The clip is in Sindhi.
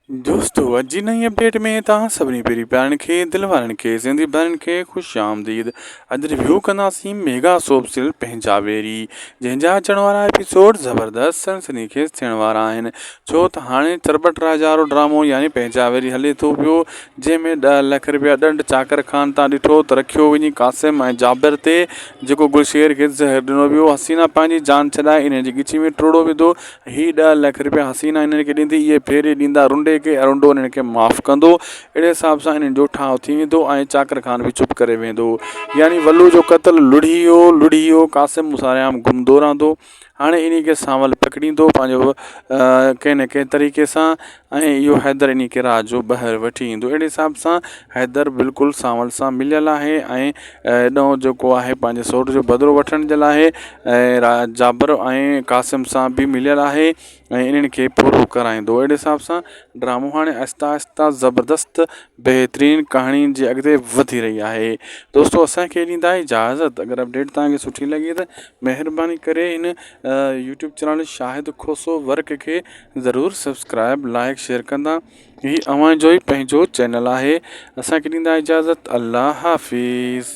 دوستو اڄ جي نئين اپڊيٽ ۾ توهان سڀني پيري پيارن کي دل وارن کي سنڌي ڀائرن کي خوش آمديد اڄ ريويو ڪنداسين ميگا سوپ سيريل پنهنجا ويري جنهن جا اچڻ وارا ايپيسوڊ زبردست سنسني خيز ٿيڻ وارا آهن ڇو ته هاڻي چرٻٽ راجا وارو ڊرامو يعني پنهنجا ويري هلي ٿو پيو جنهن ۾ ڏهه لک رپيا ڏنڊ چاڪر خان تان ڏٺو ته رکيو وڃي قاسم ۽ جابر تي جيڪو گلشير کي زهر ڏنو ويو حسينا پنهنجي جان ڇڏائي انهن جي ڳچي ۾ ٽوڙو وڌو هي ڏهه لک رپيا حسينا انهن کي ڏيندي، اهي ڦيري ڏيندا رنڊي کي ۽ رنڊو انهن کي معاف ڪندو. اهڙي حساب سان انهن جو ٺاهه ٿي ويندو ۽ چاڪر خان به چپ ڪري ويندو. يعني ولو جو قتل لڙهي ويو، لڙهي ويو، قاسم ساريام گهمندو رهندو. هاڻي انهي کي سانول پڪڙيندو پنهنجو ڪنهن نه ڪنهن طريقي سان ۽ اهو حيدر انهي کي رات جو ٻاهر وٺي ايندو. اهڙي حساب سان حيدر بلڪل سانول سان مليل آهي ۽ هيڏانهن جيڪو آهي پنهنجي سئوٽ جو بدلو وٺڻ جي لاء ۽ جابر ۽ قاسم سان به مليل آهي ۽ انهن کي پورو ڪرائيندو اهڙي حساب سان ڊرامو هاڻي آهستي آهستي زبردست بهترين ڪهاڻي جي اڳتي وڌي رهي آهي دوستو اسانکي ڏيندا اجازت اگر اپڊيٽ توهان کي سٺي لڳي ته مهرباني ڪري هن YouTube channel Shahid Khoso work کي ضرور سبسڪرائب لائڪ شيئر ڪندا هي اوهان جو ئي پنهنجو چينل آهي اسان کي ڏيندا اجازت الله حافظ.